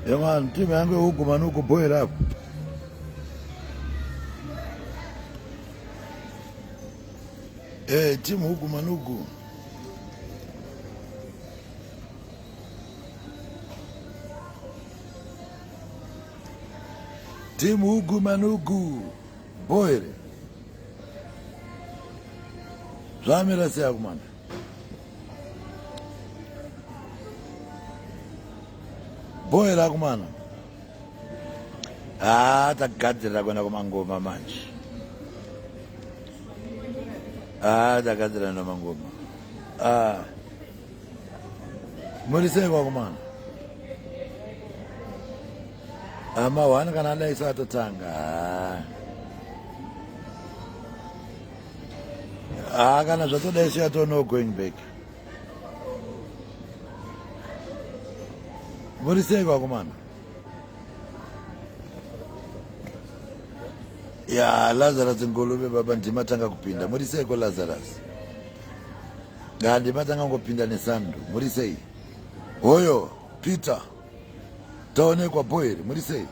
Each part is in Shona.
Yamani, timu yangu yekuguma nokubhoera apo. Eh, timu huku manugu. Timu huku manugu. Boere. Zvamira sei akumana? Boy rakumana. Ah, tagadzirira kuenda kumangoma manje. Ah, tagadzirira kuenda kumangoma. Ah. Muri sei kwakumana? Ah, mahwani kana adai satotanga. Ah. Ah, kana zvatodai siyato no going back. Muri sei vakomana? Ya Lazarus Nguluve baba ndimatanga kupinda. Muri sei ko Lazarus? Ya ndimatanga ngopinda nesando. Muri sei? Hoyo Peter. Taonekwa boy muri sei?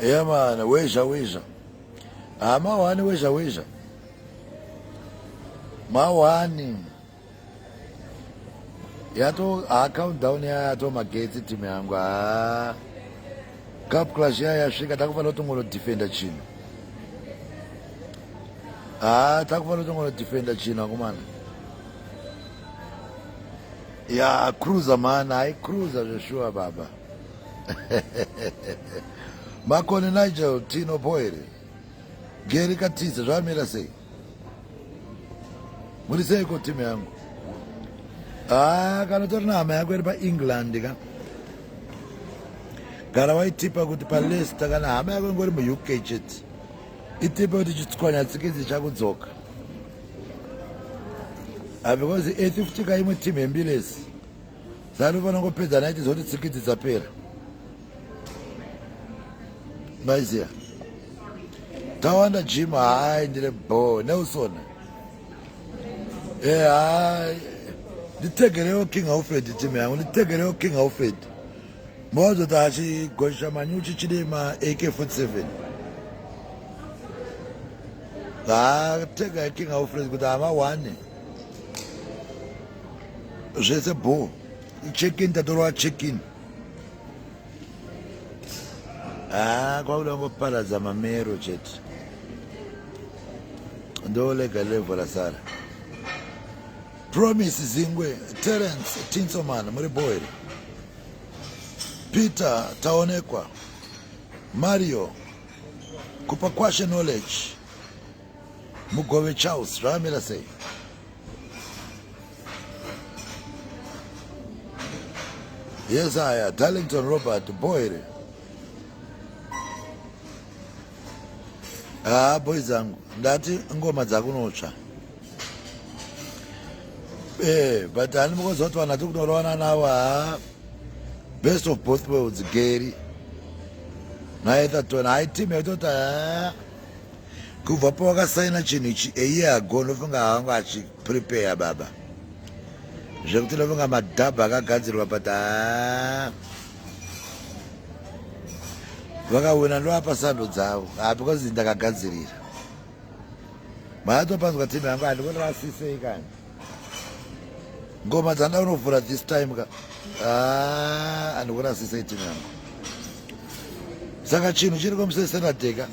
Yeah man, wezha wezha. Ah mawani wezha wezha. Mawani. Yato ah countdown ya yato magetsi team yangu. Ah. Cup clash ya yasvika takufanira kutongono defender chinhu. Ah takufanira kutongono defender chinhu akomana. Ya cruiser man, I cruiser zveshuwa baba. Makoni Nigel Tino Boyle Gary Katiza zvamira sei? Muri seiko timu yangu? Ah, kana utori nehama yako iri paEngland ka gara waitipa kuti paLeicester kana hama yako ingori muUK chete itipe kuti chitswanya tsikidzi chakudzoka ah, because e50 ka imwe team yembilesi Zanu vanongopedza naiti zoti tsikidzi dzapera. Maiziya. Tawanda Jim hayi ndire bo Nelson. Eh hayi nditegerewo King Alfred team yangu nditegerewo King Alfred. Mozoti achigosha manyuchi chide ma AK47. Ha tega King Alfred kuti hama one. Zvese bho. Check in tatorwa check in. Ah, kwakuda kungoparadza mamero chete. Ndolega level rasara. Promise Zingwe, Terence Tinsoman, muri bho here? Peter Taonekwa, Mario, Kupa Kwashe Knowledge, Mugove Charles, zvavamira sei? Yes, aya Darlington Robert bho here? Ah, boys angu ndati ngoma dzakunotsva eh but hani mukoziva kuti vanhu ati kunorovana navo ha best of both worlds Gary naetherton hayi team yaitoti ha kubva pawakasaina chinhu ichi a year ago ndofunga havangu achiprepare baba zvekuti ndofunga madhabha akagadzirwa but haa vakawina ndovapa sando dzavo ha because ndakagadzirira maatopanzwa timu yangu handikondirasisei kani ngoma dzanda unovhura this time ka ah, handikurasisei timu yangu saka chinhu chiri komusi wesaturday ka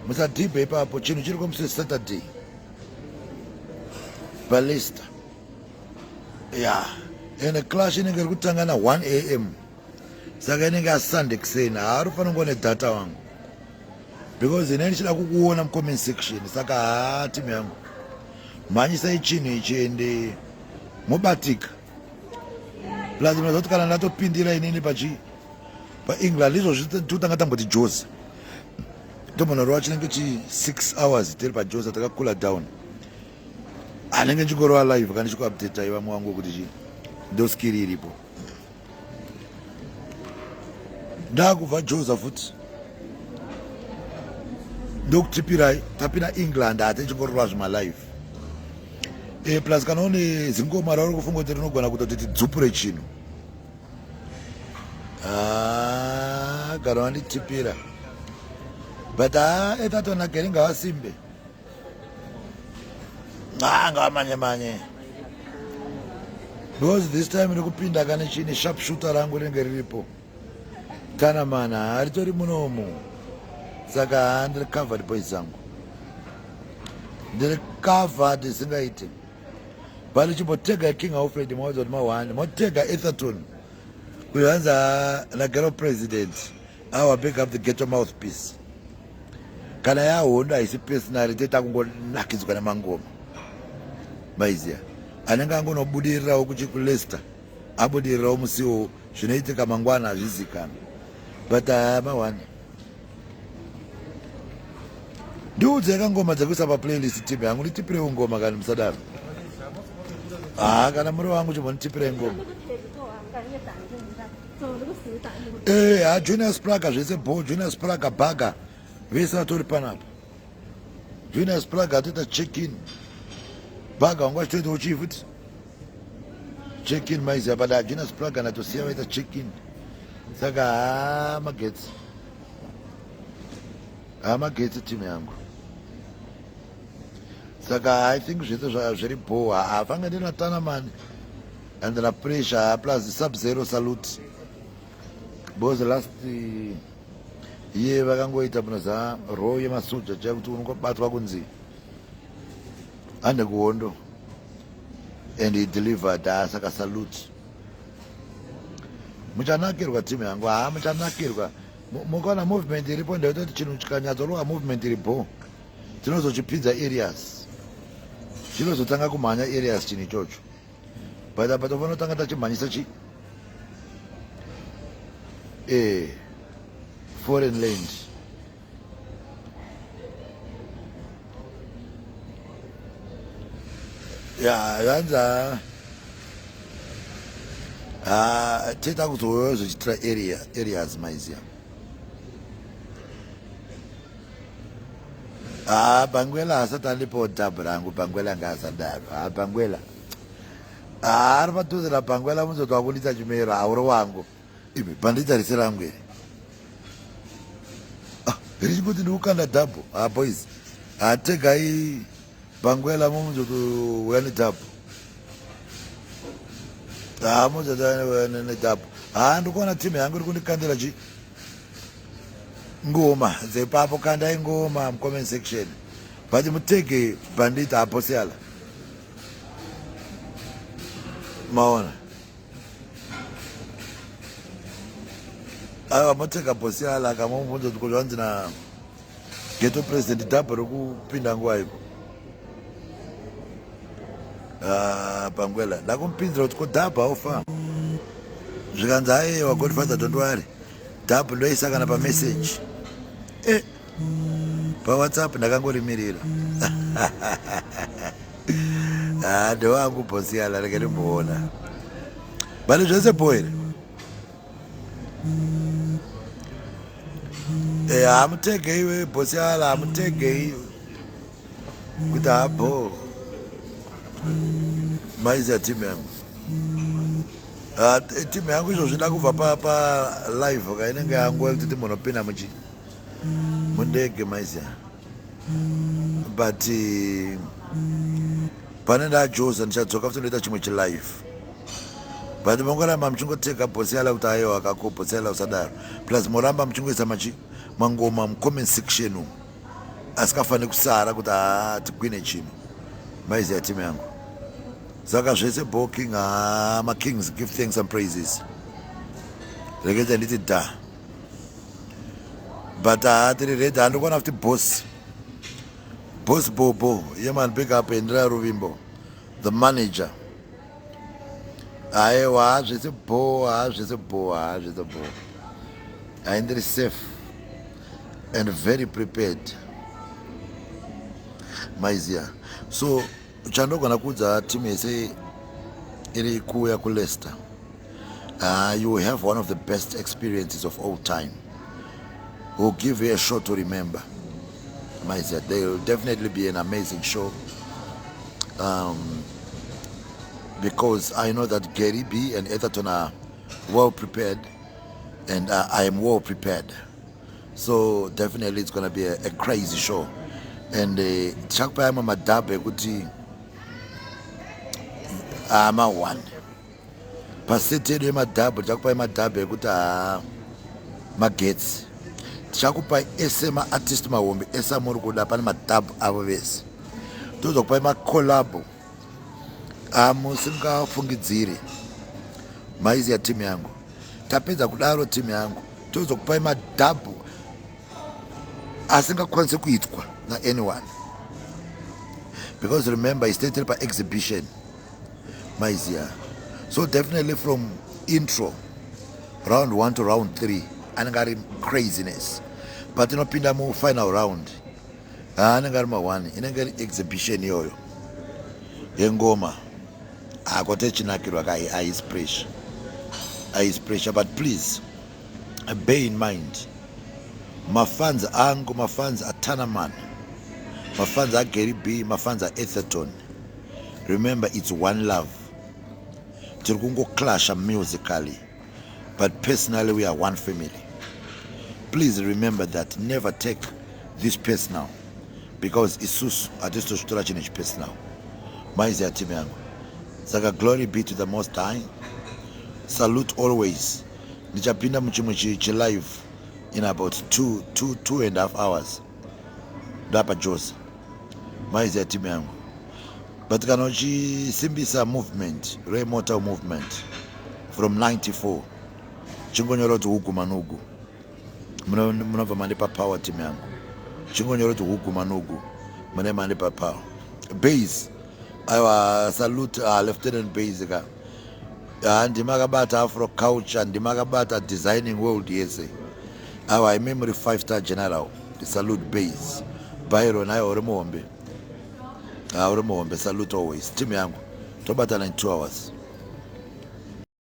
musadhibhe ipapo chinhu chiri komusi wesaturday palista ya ende clash inenge iri kutanga na 1 am saka inenge asunday kuseni haari ufanira kunge une data wangu because ine ndichida kukuona mucomment section saka haa timu yangu mhanyisai chinhu ichi ende mobatika plus munoziva kuti kana ndatopindira inini pachi paengland izvozvi totanga tamboti joza tombonorova chinenge chi 6 hours tiri pajoza takakula down anenge ndichingorova live kana ndichikuupdata vamwe wangu kuti chi ndoskiri iripo ndakubva joza futi ndokutipirai tapinda england hatichingorova zvimalive E, plus kana une zingoma rauri kufunga kuti rinogona kutoti tidzupure chinhu ah, gara wanditipira but haa ah, etatonageri ngavasimbe ah, ngavamanye manye because this time iri kupinda kane chine sharp shooter rangu rinenge riripo kana mana haritori munomu saka haa ndiri covered boys zangu ndiri covered isingaite but chimbotega King Alfred maudza kuti mahwani motega Etherton kuyo hanzi nagero president awa big up the ghetto mouthpiece kana yahondo haisi personal toita kungonakidzwa nemangoma maiziya anenge angonobudirirawo kuchikuleicester abudirirawo musiwo zvinoitika mangwana hazvizikana but haya mahwani ndiudzei ka ngoma dzekuisa paplaylist team yangu nditipirewo ngoma kani musadaro haa kana muri wangu chimbonditipirei ngoma eh, ha junior spraga zvese bo junior spraga baga vese vatori panapa junior spraga atoita check in baga wanga vachitoitawo chii futi check in maiziva but hajina spraga natosiya vaita check in saka haa magetsi haa magetsi team yangu saka i think zvese zviri bho hafanga ndinatana mani and na pressure plus sub zero salute because last year vakangoita munoziva row yemasoja chaya kuti unongobatwa kunzi ande kuhondo and he delivered haa saka salute muchanakirwa team yangu haa muchanakirwa mukaona movement iripo ndeyototi chinhu chikanyatsorowa movement iri bho tinozochipinza areas chinozotanga kumhanya areas chinhu ichocho but apa tofanira kutanga tachimhanyisa chi eh foreign land ya zvanzi ha teta kuzouya zvichitira area areas maiziya ha bangwela hasati andipawo dhabu rangu bangwela ngaasadaro ha bangwela ha ari padhuze nabangwela muzoti wakundiita chimero hauri wangu Iwe bandita rese rangu here? Ah, richingoti ndikukanda double. Ah boys. Ah tegai bangwela mumuzotouya nedouble. Ah muzotouya nedouble. Ah ndikuona team yangu iri kundikandira chi ngoma dzepapo kandai ngoma mucomment section but mutege bandita apo siala maona aiwa moteka bosi ala akamubvunza kuti zvanzi na ghetto president dhabha rokupinda nguva iko ah, pangwela ndakumupinzira kuti ko dhabha ofa zvikanzi aiwa godfather don't worry dhabhu ndoisa kana pameseji eh. pawhatsapp ndakangorimirira ah, ndewangu bhosiyala rege ndimboona but zvese bho here eh, hamutegei we bhosiyala hamutegei kuti habho maiziya timu yangu ah, timu yangu izvozvi ndakubva palive ka inenge yanguva yekuti timbonopinda muchi mundege maiziya but eh, pane ndajoza ndichadzoka futi ndoita chimwe chilife but mongoramba muchingotega bhosiyala kuti ayewa kako bhosiyala usadaro plus moramba muchingoisa machi mangoma mucomment section umu asikafaniri kusara kuti haa tigwine chinhu maiziya timu yangu saka zvese bo king haa makings give thanks and praises rekedza nditi da but haa tiri ready handikuona futi boss boss bobo yeman big up endera ruvimbo the manager aiwa haa zvese bo haa zvese bo haa zvese bo hai ndiri safe and very prepared maiziya so chandogona kuudza team yese iri kuuya kuleicester you will have one of the best experiences of all time we'll give you a show to remember maiziya there will definitely be an amazing show um, Because I know that Gary B and Etherton are well prepared and I am well prepared. So definitely it's gonna be a crazy show. And tichakupai amwe madhabhu ekuti ama-one paseti yedu yemadhabhu. Tichakupai madhabhu ekuti haa, magetsi. Tichakupai ese maartist mahombe ese amuri kuda, pane madhabhu avo vese. Tozokupai macollabo amusingafungidziri, maiziya timu yangu. Tapedza kudaro, timu yangu, tozokupai madhabhu asingakwanisi kuitwa naanyone, because remember, isu tiri paexhibition, maiziya. So definitely from intro round one to round three anenge ari craziness. But inopinda mufinal round, anenge ari ma1, inenge iri exhibition iyoyo yengoma. Hakwate chinakirwa ka, haisi pressure, haisi pressure. But please bear in mind, mafans angu, mafans aTanaman, mafans aGary B, mafans aEtherton, remember, it's one love. Tiri kungoclasha musically, but personally we are one family. Please remember that. Never take this personal, because isusu hatisi tozvitora chinhu chipersonal, maiziya timu yangu. Saka glory be to the Most High. Salute always. Ndichapinda muchimwe chilive in about 2, 2, 2.5 hours. Ndapa Jose, maiziya timu yangu. But kana uchisimbisa movement remotal movement from 94, chingonyora kuti Hugu Manugu, munobva mandipa power. Timu yangu, chingonyora kuti Hugu Manugu, mune mandipa power base. Aiwa, salute, Lieutenant Base ka. Ndima akabata Afro culture, ndima akabata designing world yese. Aiwa, imi muri five star general. Salute, Base Byron. Aiwa, uri muhombe, uri muhombe. Salute always, timu yangu. Tobatana in 2 hours.